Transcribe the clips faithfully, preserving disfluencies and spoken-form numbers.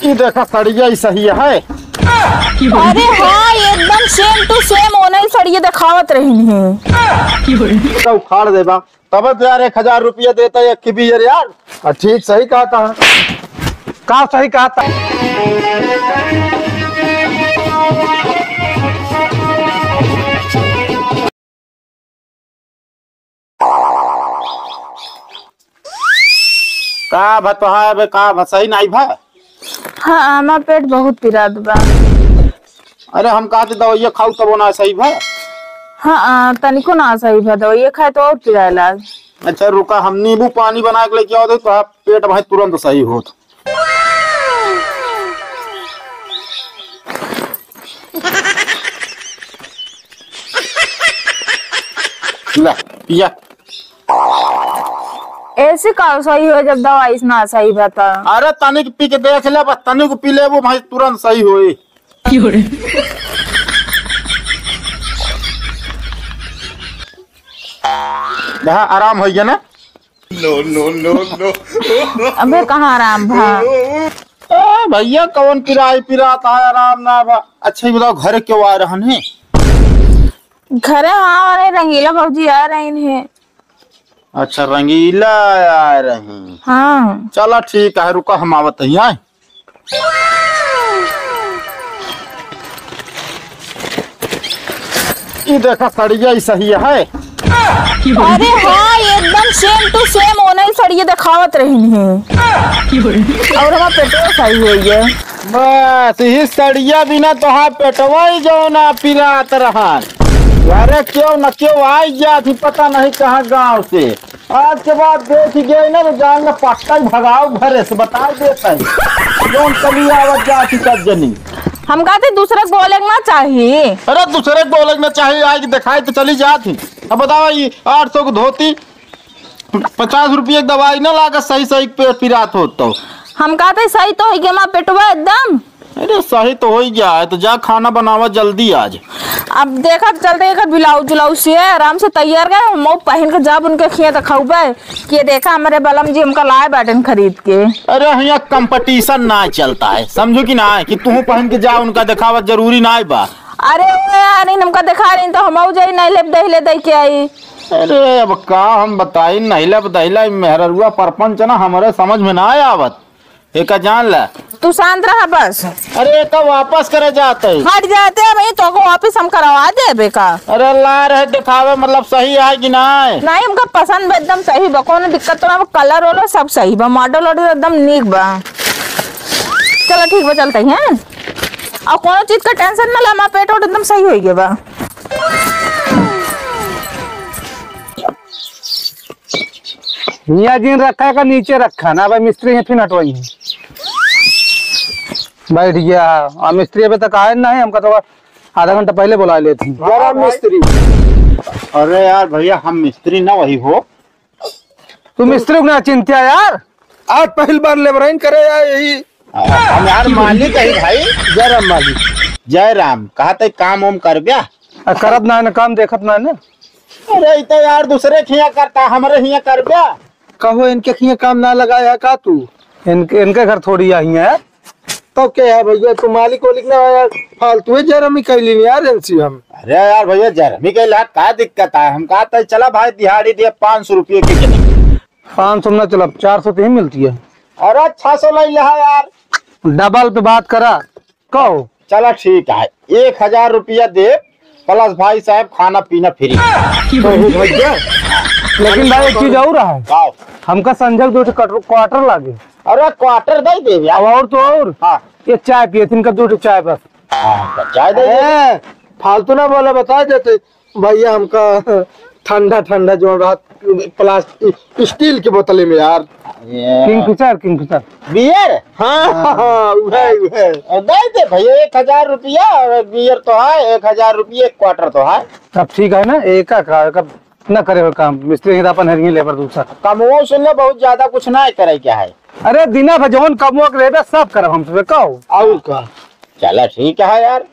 ई देखा, सड़िया ही सही है। अरे हाँ, एकदम same to same ओनही सड़िया देखावत रही है। तो उखाड़ देबा, तब तो यार एक हजार रुपया देता है एक की बियर यार। आ, ठीक सही कहा था। का सही कहा था? का भा तोहार बे, का भा सही नाई भा? हाँ, हमार पेट बहुत पिरात बा। अरे हम कहते दवाइया खाऊ तबो ना सही भा? हाँ, तनिको ना सही भा, दवाइया खाए तो और पिराए लाग। अच्छा रुका, हम नींबू पानी बना के लेके आओ, तो पेट भाई तुरंत सही होत। ला, पिया। ऐसे का सही हो जब दवाई से ना सही बा त? अरे तनिक पी के देख ले, बस तनिक पी लेबू भाई, तुरंत सही होई। देखा, आराम हो गया ना? No, no, no, no। अबे कहाँ आराम भा? ए भैया, कौन पिराई पिरात है, आराम ना भा। अच्छा, ये बताओ, घरे क्यों आए रहन है? घरे हाँ, अरे रंगीला भौजी आ रही है। अच्छा, रंगीला आ रही। हाँ। चला ठीक है, रुका, हम आवत ही आए। ई देखा, सड़िया ही सही है। अरे हाँ, एकदम same to same ओनही सड़िया देखावत रही है। और हमार पेटवा सही होई है। बस, यही सड़िया बिना तोहार पेटवा ही जौना पिरात रहन। अरे क्यों न क्यों आई जात ही, पता नहीं कहाँ गाँव से। आज के बाद देख गए ना तो जान ना पक्का ही भगाओ घरे से, बता देता है। जौन चली आवत जात ही सब जनी। हम कहते दूसरा गोलक ना चाहिए। अरे दूसरे गोलक ना चाहिए, आज दिखाई तो चली जात ही। अब बताओ, ये आठ सौ की धोती, पचास रुपये की दवाई ना लागत, सही सही पेट पिरात होत तो। हम कहते सही तो होई गया हमार पेटवा एकदम। अरे सही तो होई गया है, तो जा खाना बनावा जल्दी आज। अब देखत चलते एक ब्लाउज उलाउज से आराम से तैयार गए, हम पहन के जब उनके खिया दिखाऊबे कि ये देखा हमारे बलम जी हमका लाए बाटेन खरीद के। अरे हियाँ competition ना चलता है, समझू कि ना, कि तू पहन के जा, उनका दिखावत जरूरी ना बा। अरे ओ यार, इन हमका दिखा रही तो हम जाई नहीं लेब दहिले दे के आई। अरे अब का हम बताई, नहीं लेब दहिले, मेहररुआ परपंच ना हमारे समझ में ना आवत। एका जान ला। तू शांत रहा बस। अरे एका वापस करे जात है। हट जाते हैं भाई, तो को वापस हम करवा देबे का। अरे ला रहे दिखावे, मतलब सही है कि ना? नहीं, हमका पसंद बा, एकदम सही बा, कोनो दिक्कत तो ना बा, colour वाला सब सही बा, model वाडल एकदम नीक बा। चलो ठीक बा, चलते हैं। और कोनो चीज का tension ना ला, हमारा पेट वोट एकदम सही हो गया बा। हियाँ जिन रखा है का नीचे रखा ना भाई, मिस्त्री है फिर हटवाई है। बैठ गया। आ मिस्त्री अबे तक आए ना है, हमका तो आधा घंटा पहले बुला लेते हैं। जरा मिस्त्री। अरे यार भैया, हम मिस्त्री ना वही हो। तू मिस्त्री को ना चिंत्या यार। आज पहली बार लेबराइन करे यार यही। हम यार मालिक है भाई। जय राम मालिक। जय राम। कहा ते काम वाम कर गया? आ, करत ना है ना काम, देखत ना है ना। अरे, ई तो यार दूसरे के हियाँ करता, हमरे हियाँ करबे? कहो, इनके हियाँ काम ना लगाया है का तू? इनके, इनके घर थोड़ी आई है यार। तो क्या है भैया, तू मालिक वालिक ना है यार, फालतू है जरमी कैली यार इनसे हम। अरे यार भैया, जरमी कैला का दिक्कत है? हम कहा था, चला भाई, दिहाड़ी दे पाँच सौ रुपये के जने। पाँच सौ ना चला, चार सौ तो ही मिलती है। अरे, छह सौ ले ले है यार। Double पे बात करा। कहो। चला ठीक है, एक हजार रुपया दे, plus भाई साहब खाना पीना free। तो हो भैया। लेकिन भाई एक चीज और है। का? हमका संजय दो ठो कट-, quarter लागे। अरे quarter दे दे यार। अब और तो और। हाँ। ये चाय पिए, इनका दो ठो चाय बस। हाँ, तो चाय दे दे। ए, फालतू ना बोला, बता देते। भैया, हमका ठंडा ठंडा जो रहत प्लास्टिक, स्टील के बोतले में यार। ये Kingfisher, Kingfisher। Beer? हाँ, हाँ, हाँ, उहे, उहे। दे दे भैया, एक हजार रुपया और beer तो है, एक हजार रुपये एक quarter तो है। अब ठीक है ना, एक का, का, का ना करे हो काम, मिस्त्री ही तो अपन है, लेबर दूसरा। कमवो सुन ले, बहुत ज्यादा कुछ ना करे क्या है। अरे दिना भर जौन कमवा के रहबे, सब करब हम सबे, कहो। और का? चला ठीक है यार।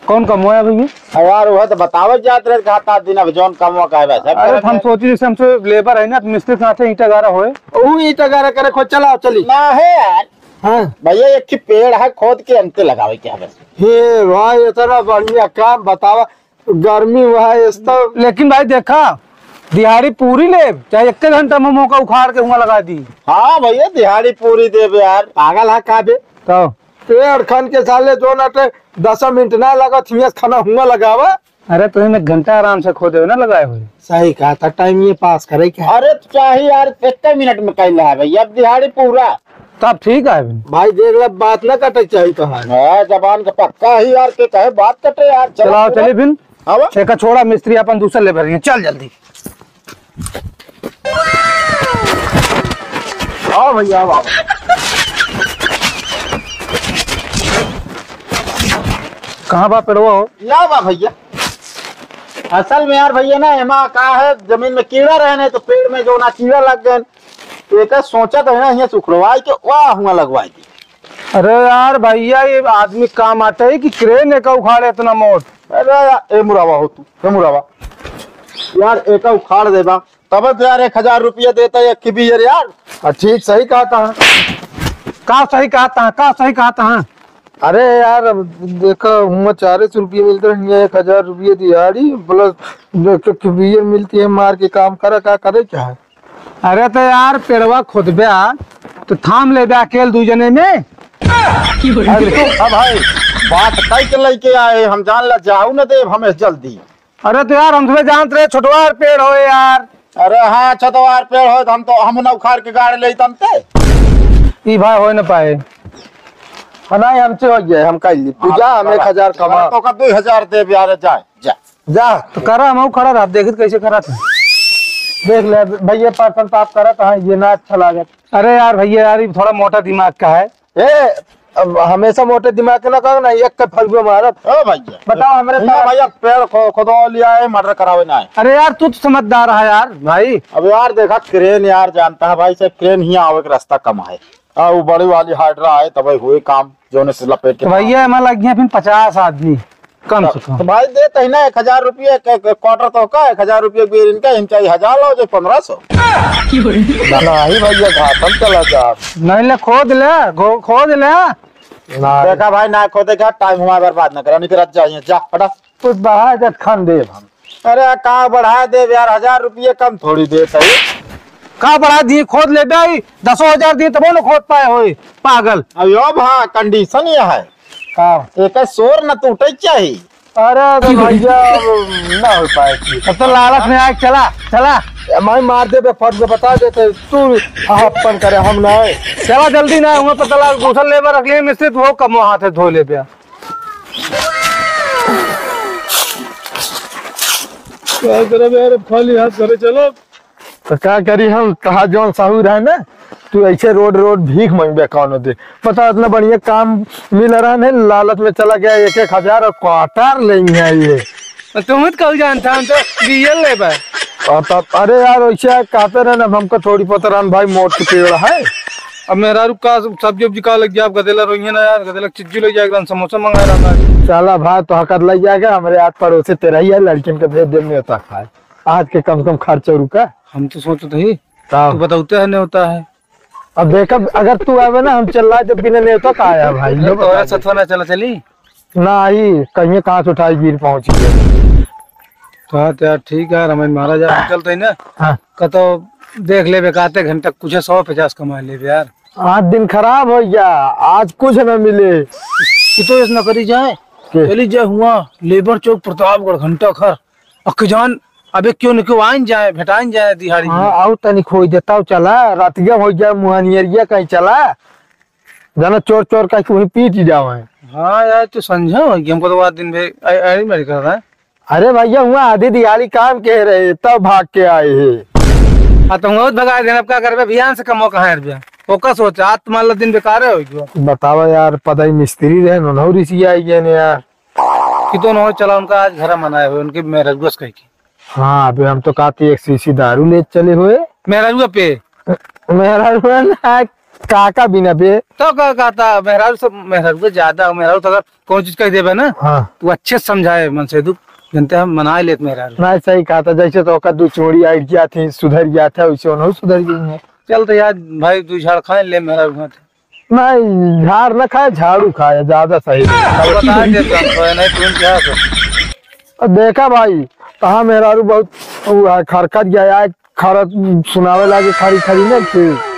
कौन कमवा है भैया? अरे यार, वह तो बतावत जात रहे, कहा था दिन अब जौन कमवा का है, सब अरे करब हम यार। सोची जैसे हमसे लेबर है ना, तो मिस्त्री के साथे ईंटा गारा होए। ऊ ईंटा गारा करे खो, चला चली। ना है यार। हाँ। भैया, एक ही पेड़ है, खोद के अंते लगावे के है बस। हे भाई, इतना बढ़िया काम बतावा। गर्मी हुआ है इस तो। लेकिन भाई देखा, दिहाड़ी पूरी ले, चाहे एक घंटा में मौका उखाड़ के हुआ लगा दी। हाँ भैया, दिहाड़ी पूरी देबे यार। पागल है का बे? तो पेड़ खन के साले जो ना ते दस मिनट ना लगत हियाँ खाना हुआ लगावा। अरे तो एक घंटा आराम से खोदे ना लगाए हुए। सही कहा था, टाइम ये पास करे क्या? अरे तो चाही यार, एक मिनट में कैला है भैया, अब दिहाड़ी पूरा। तब ठीक है। भाई देख ले, बात ना कटे चाहिए तो है। हाँ, जबान का पक्का ही यार, के कहे बात कटे यार। चलो, चलाओ, चलो। चलिए फिर। हाँ बा। एक छोड़ा मिस्त्री अपन दूसरा ले भरिए, चल जल्दी। आओ भैया, आओ, आओ। कहाँ बा पेड़वा हो? या बा भैया। असल में यार भैया ना, एमा का है, जमीन में कीड़ा रहे नहीं तो पेड़ में जो ना कीड़ा लग गए, तो एक सोचा तो है ना, यहाँ से उखड़वाई के वाह हुआ लगवाई दी। अरे यार भैया, ये आदमी काम आटे है कि क्रेन एक उखाड़े इतना मोट? अरे यार, ए मुरावा हो तू, ए मुरावा, यार एक उखाड़ देबा, तब तो यार एक हजार रुपया देता है एक की बियर यार। आ, ठीक सही कहा था। का सही कहा था? का सही कहा था? अरे यार, अब देखा, हुआ चारे सौ रुपये मिलते हैं, एक हजार रुपये दिहाड़ी, प्लस एक की बियर मिलती है, मार के काम करा, का करे क्या है? अरे तो यार, पेड़वा खोदबे आ, तो थाम लेबे अकेल दू जने में। अरे तो, अब भाई, बात तय के लेके आए, हम जान ला जाऊ न देब हमें जल्दी। अरे तो यार, हम तुम्हें जानत रहे, छोटवा यार पेड़ हो यार। अरे हाँ, छोटवा यार पेड़ हो, तो हम तो, हम ना उखाड़ के गाड़ ले तनते। ई भाई हो न पाए। हाँ, नहीं, हमसे हो गया, हम कर ली। तू हाँ, जा, तो हम एक हजार करा। कमा। तो का दो हजार देब यार, जाए, जा। जा। तो करा, हम खड़ा रहा, देखित कैसे करा था। देख ले भैया, पसंद तो आप करत हैं, ये ना अच्छा लागत। अरे यार भैया यार, ये थोड़ा मोटा दिमाग का है। ए, अब हमेशा मोटे दिमाग के ना कहो ना, एक के फलुआ मारत। ओ भैया। बताओ हमरे सुनो साथ। भैया, पेड़ खो-, खोदवा लिया है, मर्डर करावे ना है। अरे यार, तू तो समझदार है यार भाई। अब यार देखा, क्रेन यार जानता है भाई, से क्रेन ही आवे के रास्ता कम है। आ, वो बड़ी वाली हाइड्रा आए, तब हुए काम, जोने से लपेट के तो भैया, मार। एमा लग गया फिर पचास आदमी, कम से तो, कम। तो भाई, दे तही ना एक हजार रुपये, एक, एक क्वार्टर तो का, एक हजार रुपये बेर इनका, हम चाहिए हजार लाओ, जो पन्द्रह सौ। नहीं भैया, घाटन चला जा। नहीं ले, खोद ले, खो-, खोद ले। नहीं। देखा भाई, ना खोदे का टाइम हमारा बर्बाद ना करा, निकल जाइए, जा, हटा। कुछ बढ़ा दे, खान दे हम। अरे, का बढ़ा दे यार, हजार रुपये कम थोड़ी देत है। का बढ़ा दी, खोद ले बे, दसो हजार दी तबो न खोद पाए होई, पागल। अब यो भा, कंडीशन ये है। का? एक शोर न टूटे चाही। अरे तो भैया, अब ना हो पाए की। अब तो लालच में आए, चला, चला। ए, मैं मार देबे, फट से बता देते, तू अपन करे, हम ना। चला जल्दी ना, हुआ पता लगा, दूसरा लेबर रख लिए, मिस्त्री तो वो कम हाथ है, धो ले बे। का करब यार, अब खाली हाथ घरे चलो। तो का करी हम, तहा जौन सहूर है ना, तू ऐसे रोड रोड भीख मांगबे कौनो दे। पता इतना बढ़िया काम मिल रहा है, लालच में चला गया, एक एक हजार और क्वार्टर लेंगे ये। तो तुम तो कहू जानता, हम तो डीजल लेबे। और तब, अरे यार, वैसे कहते रहे ना, हमको थोड़ी पता रहन भाई, मोट के पेड़ है। अब मेहरारू का सब्जी उब्जी का लग गया, अब गदेला रोइए ना यार, गदेला चिज्जू ले जाए, एकदम समोसा मंगा रहा था। चला भाई, तो हकर लग जाएगा, हमारे आस पड़ोसे तेरा ही है, लड़किन के भेज देने होता खाए। आज के कम से कम खर्चा रुका। हम तो सोचत ही, का? तू बतौते है, नहीं होता है। अब देखा, अगर तू आवे ना, हम चल रहा जब बिना नेवता का आया भाई, अरे, यो तोरा बता दे। सथवा ना चला चली। ना आई, कहीं कहाँ से उठाई गिर पहुँच गए। हाँ, तो यार, ठीक है, रमेश महाराज, यार, चलते ही ना। हाँ। कतो देख लेबे, काते घंटा कुछ सौ पचास कमा लेबे यार। आज दिन खराब हो गया, आज कुछ ना मिले। कि तो ऐसा ना करी जाए, के? चली जाए हुआ लेबर चौक प्रतापगढ़ घंटा घर। अक जान, अबे क्यों न क्यों आइन जाए, भेटाइन जाए दिहाड़ी हाँ, में। आउ तनी खोई देता हूँ, चला, रातिया हो गया, मुहानियरिया कहीं चला। जाना चोर चोर कह के वहीं पीट जावे। हाँ यार, तू समझा हो कि हमको तो आज दिन भर अ-, अड़ी मड़ी कर रहा है। अरे भैया, हुआ आधी दिहाड़ी काम के रहे, तब भाग के आए हैं। हाँ, तो हुआ भगा देना, अब का करबे, बिहान से कमो कहाँ है रुपया? ओका सोच, आज तुम्हारा दिन बेकार है हो गया। बतावा यार, पता ही मिस्त्री रहे, नन्हौरी सी आई गए ने यार। कि तो न हो, चला उनका आज घर मनाए हुए, उनके मेहररुआ से कह के। हाँ, अबे हम तो कहते एक शीशी दारू ले चले हुए। मेहररुआ पे? मेहररुआ ना, काका बिना बे। तो का कहता, मेहरारू सब, मेहरारू से ज्यादा, मेहरारू तो अगर कौन चीज कह देबे ना, हाँ। तू अच्छे से समझाए मन से, तू जनते हम मनाए लेत मेहरारू। नहीं, सही कहता, जैसे तो ओकर दू चूड़ी आइट गया थी, सुधर गया था, वैसे उन्हों सुधर गई है। चल तो यार भाई, दू झाड़ खाए ले मेहरारू हाथ। नहीं, झाड़ ना खाए, झाड़ू खाए, ज्यादा सही। अब बता के तुम तो नहीं, तुम क्या कर? अब देखा भाई, कहाँ मेहरारू बहुत वो है, खरखर गया है, खरत सुनावे लागे खरी खरी नहीं थी।